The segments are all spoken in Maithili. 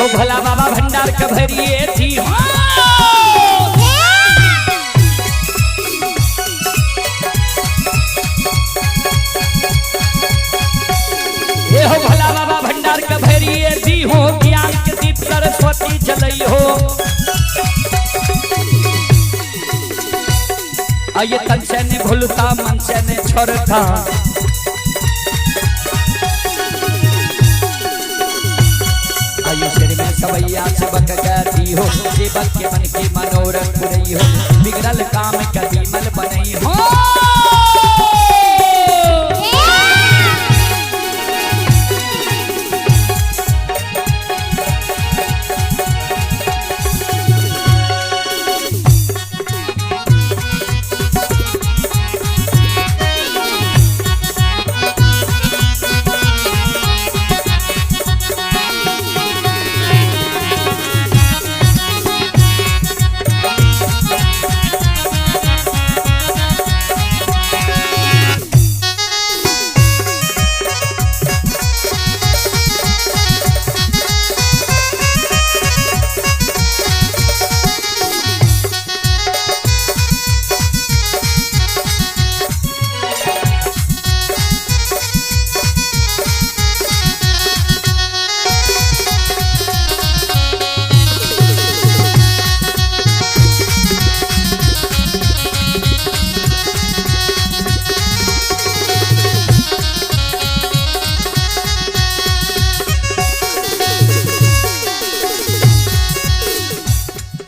हो भोला बाबा भंडार के भरिए थी हो। हे हो भोला बाबा भंडार के भरिए दी हो, ज्ञान के दीप सरस्वती जलई हो। आये तन से ने भूलता मन से ने छोड़ता, आये सिर में सवैया सबक कहती हो, सेवक के मन के मनोरथ पुरई हो, बिगड़ल काम कभी मल बनई हो।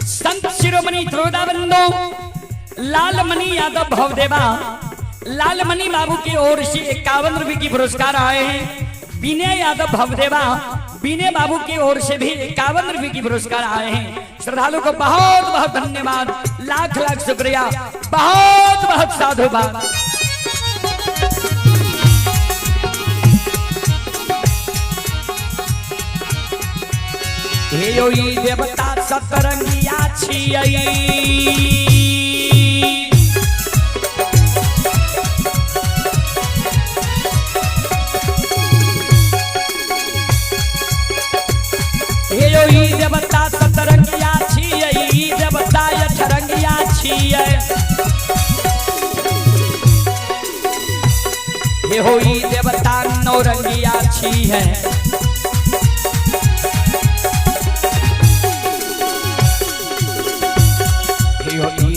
संत शिरोमणि त्रोदाबंदो लालमणि यादव भवदेवा लालमणि बाबू की ओर से 51 रुपए की पुरस्कार आए हैं। विनय यादव भवदेवा विनय बाबू की ओर से भी 51 रुपए की पुरस्कार आए हैं। श्रद्धालु को बहुत बहुत धन्यवाद, लाख लाख शुक्रिया, बहुत बहुत साधुवाद। हे यो ई देवता सतरंगिया छियै, हे यो ई देवता सतरंगिया छियै, ई देवता अठरंगिया छियै, हे हो ई देवता नौरंगिया छियै।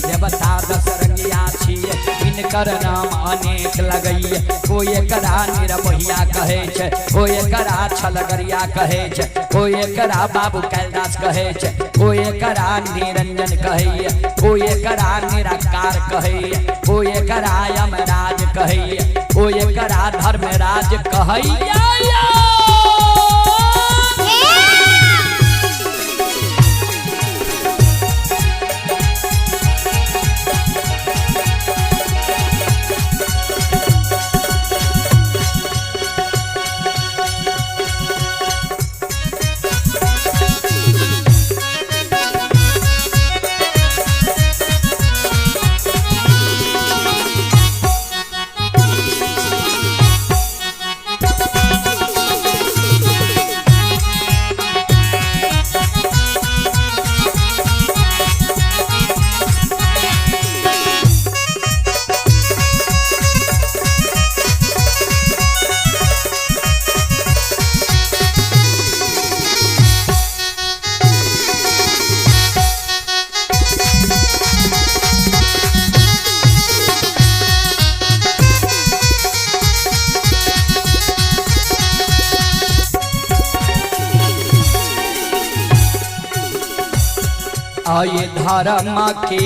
देवता दशरंगिया छियै, इनकर नाम अनेक लगैये, कोई एकरा निरमोहिया कहै छै, कोई एकरा छलगरिया कहै छै, कोई एकरा बाबू कैलदास कहै छै, कोई एकरा निरंजन कहैये, कोई एकरा निराकार कहैये, कोई एकरा यमराज कहैये, कोई एकरा धर्मराज कहैये। आये धर्म के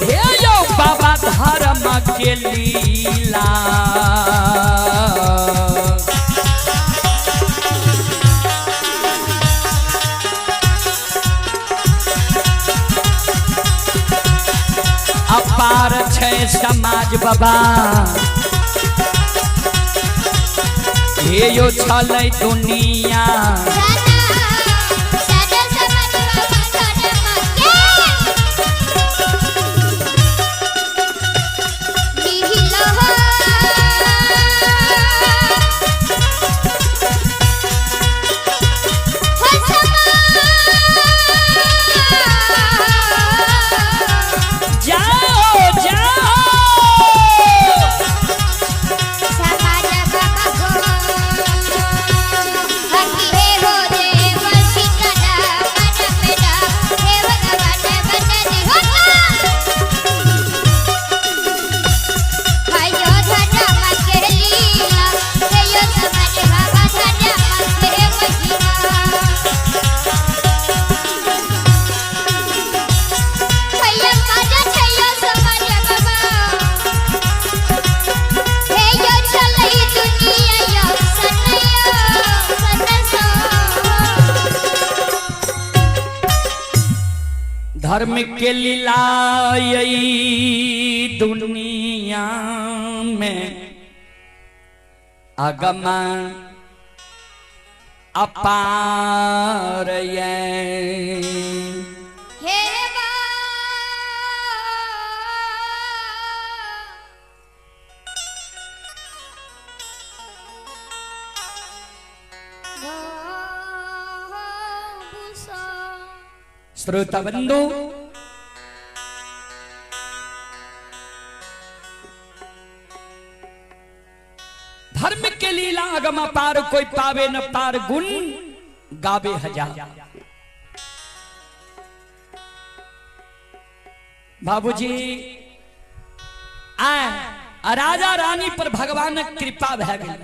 हे यो बाबा धर्म के लीला, अपार छै समाज बाबा, हे यो छलै दुनिया। धर्म के लीला यही दुनिया में अगम अपार ये। हे बा श्रोता बंधु, धर्म के लीला अगम अपार, कोई पावे न पार, गुण गावे हजार। बाबूजी आए राजा रानी पर भगवान कृपा भै गई।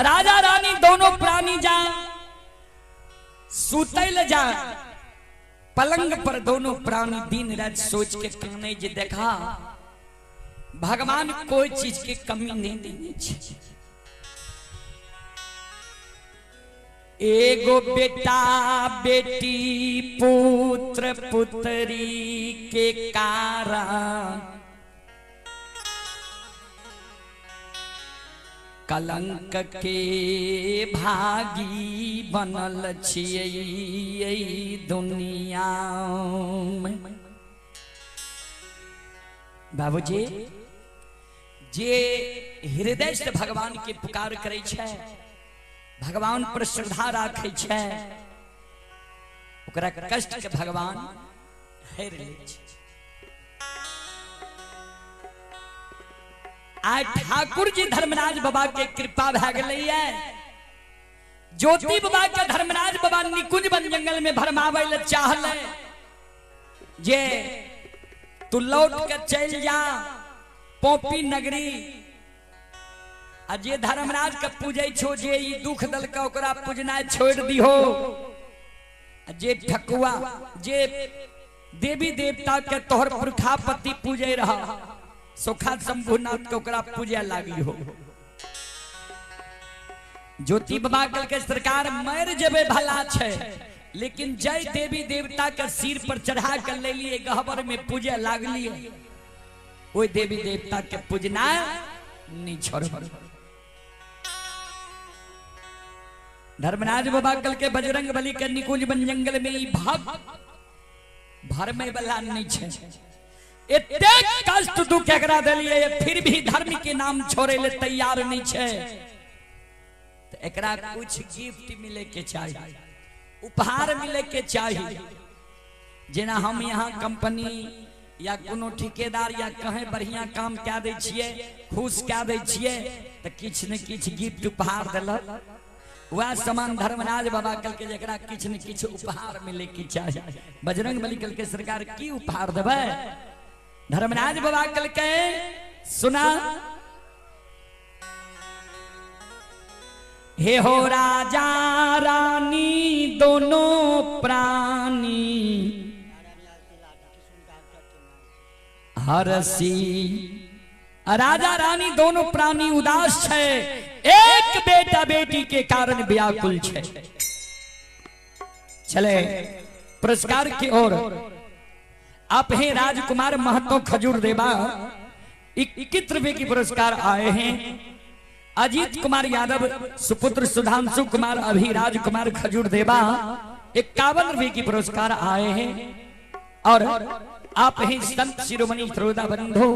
राजा रानी दोनों प्राणी जा सुतल जा पलंग पर, दोनों प्राणी दिन रात सोच के काने जे देखा भगवान कोई चीज के कमी नहीं देने छे। एगो बेटा बेटी पुत्र पुत्री के कारण कलंक के भागी बनल छियै दुनिया में। बाबूजी जे हृदय से भगवान के पुकार करै छै, भगवान पर श्रद्धा राखै छै, ओकरा कष्ट के भगवान हेर लै छै। आइ ठाकुर जी धर्मराज बाबा के कृपा भए गेलैया। ज्योति बाबा के धर्मराज बाबा निकुंज वन जंगल में भरमाबै ले चाहले जे तू लौट के चल जा पोपी नगरी, आ जे धर्मराज के पूजै छो, जे ई दुख दलका ओकरा पूजनाइ छोड़ दिहो, आ जे ठकुआ जे देवी देवता के तोहर पुरखापति पूजै रहा सोखा शंभुनाथ के ओकरा पूजे लागी हो। ज्योति बाबा कहलकै सरकार मर जेबै भला छै, लेकिन जय देवी देवता के सिर पर चढ़ा के ले लिए गहबर में पूजे लागलिए, ओहि देवी देवता के पूजना नहीं छोड़ब। धर्मराज बाबा कहलकै बजरंग बली के निकुंज वन जंगल में ई भक्त भरमे वाला नहीं छै, एतेक कष्ट दुख एकरा देलिए फिर भी धर्म के नाम छोड़े ले तैयार नहीं छै, तो एकरा कुछ गिफ्ट मिले के चाहिए, उपहार मिले के चाहिए। जेना हम यहाँ कंपनी या कोनो ठेकेदार या कहीं बढ़िया काम कए दै छियै, खुश कए दै छियै, तऽ किछु ने किछु गिफ्ट उपहार देलक। वएह समान धर्मराज बाबा कहलकै जेकरा किछु ने किछु उपहार मिले के चाही। बजरंग बली कहलकै सरकार की उपहार देबै? धर्मराज बाबा कहलकै सुना, हे हो राजा रानी दोनों प्राणी हरसी। राजा रानी दोनों प्राणी उदास है, एक बेटा बेटी के कारण व्याकुल है। चले पुरस्कार की ओर। आप हैं राजकुमार महतो खजूर देवा, 21 रुपए की पुरस्कार आए हैं। अजीत कुमार यादव सुपुत्र सुधांशु कुमार अभिराज कुमार खजूर देवा 51 रुपए की पुरस्कार आए हैं। और आप हैं संत शिरोमणि श्रोता बंधु,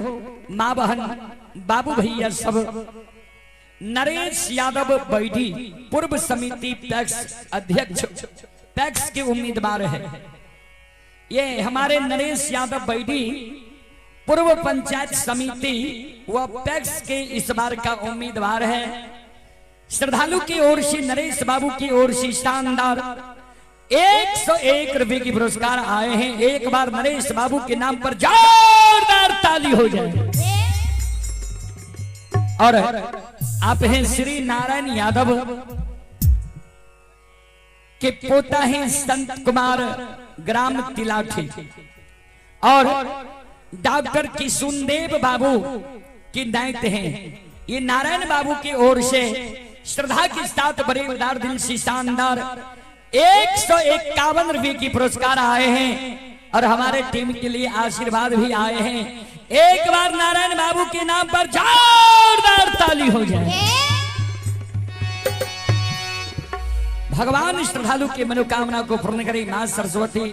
माँ बहन बाबू भैया सब, नरेश यादव बैठी पूर्व समिति पैक्स अध्यक्ष पैक्स के उम्मीदवार है। ये हमारे नरेश यादव बैठी पूर्व पंचायत समिति व पैक्स के इस बार का उम्मीदवार है। श्रद्धालु की ओर से नरेश बाबू की ओर से शानदार 101 रुपए की पुरस्कार आए हैं। एक बार नरेश बाबू के नाम पर जोरदार ताली हो जाए। और आप हैं श्री नारायण यादव के पोता हैं संत कुमार ग्राम तिलाठी और डॉक्टर किशुनदेव बाबू की दायित्व हैं। ये नारायण बाबू की ओर से श्रद्धा के साथ बड़े उदार दिल से शानदार 151 रुपये की पुरस्कार आए हैं और हमारे टीम के लिए आशीर्वाद भी आए हैं। एक बार नारायण बाबू के नाम पर जोरदार ताली हो जाए। भगवान श्रद्धालु की मनोकामना को पूर्ण करे मां सरस्वती।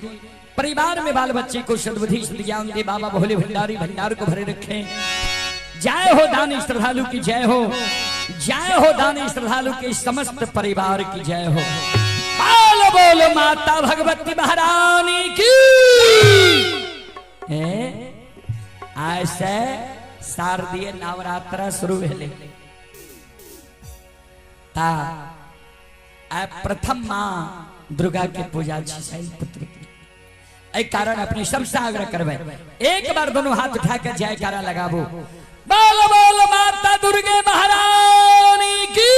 परिवार में बाल बच्चे को सद्बुद्धि सद्ज्ञान दे। बाबा भोले भंडारी भंडार को भरे रखें। जय हो दानी श्रद्धालु की जय हो। जय हो दानी श्रद्धालु के समस्त परिवार की जय हो। बोल बोल माता भगवती महारानी की। ऐसे शारदीय नवरात्र शुरू भेलै ता आइ प्रथम माँ दुर्गा के पूजा छी शैलपुत्री के। एहि कारण अपने सबसे आग्रह करबै एक बार दोनों हाथ उठा के जयकारा लगाबू। बोल बोल माता दुर्गे महारानी की।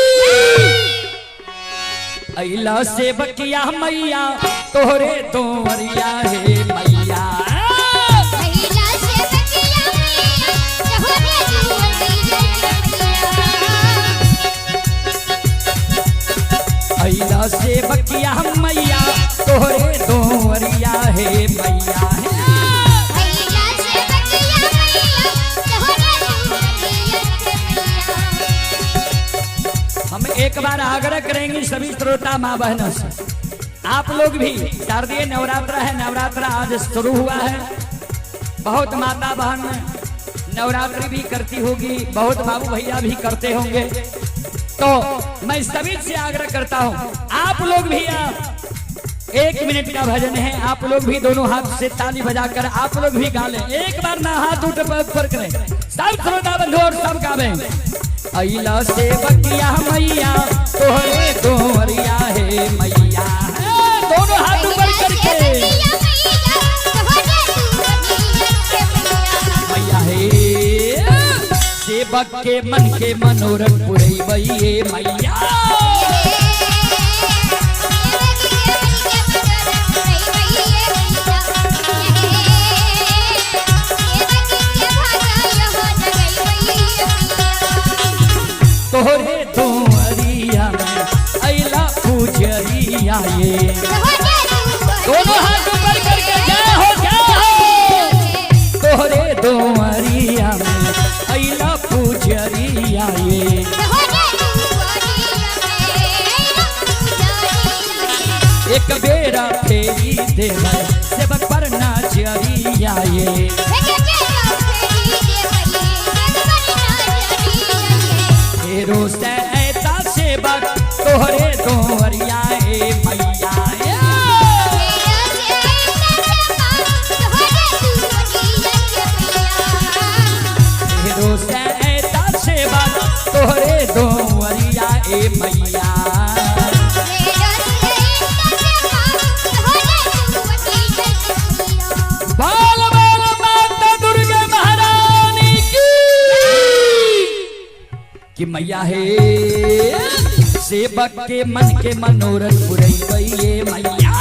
अइला से बकिया मैया तोहरे तोरिया हे मैया। अइला से बकिया मैया तोहरे तोरिया हे मैया। हम एक बार आग्रह करेंगे सभी श्रोता माँ बहनों से, आप लोग भी शारदीय नवरात्र है, नवरात्र आज शुरू हुआ है। बहुत माता बहन नवरात्रि भी करती होगी, बहुत बाबू भैया भी करते होंगे। तो मैं सभी से आग्रह करता हूँ आप लोग भी 1 मिनट का भजन है, आप लोग भी दोनों हाथ से ताली बजाकर आप लोग भी गा लें। एक बार ना हाथ उठ पर करें सब श्रोता बंधु और सब गावें। अइला से बकिया मैया तोहरे तोरिया हे मैया। दोनों हाथ ऊपर करके मैया हे। सेवक के मन के मनोरथ पुरैबै मैया। तोहरे तोरिया में अइला पुजरिया ये। दोनों हाथ ऊपर करके जय हो जय हो। तोहरे दोरिया में अइला पुजरिया ये। एक बेरा फेरी देबै सेवक पर नजरिया ये। फेरो से ऐता सेवक तोहरे दोरिया हे मैया। फेरो से ऐता सेवक तोहरे दोरिया हे मैया। बाल बाल माता दुर्गा महारानी की। कि मैया हे सेवक के मन के मनोरथ पुरैबै मैया।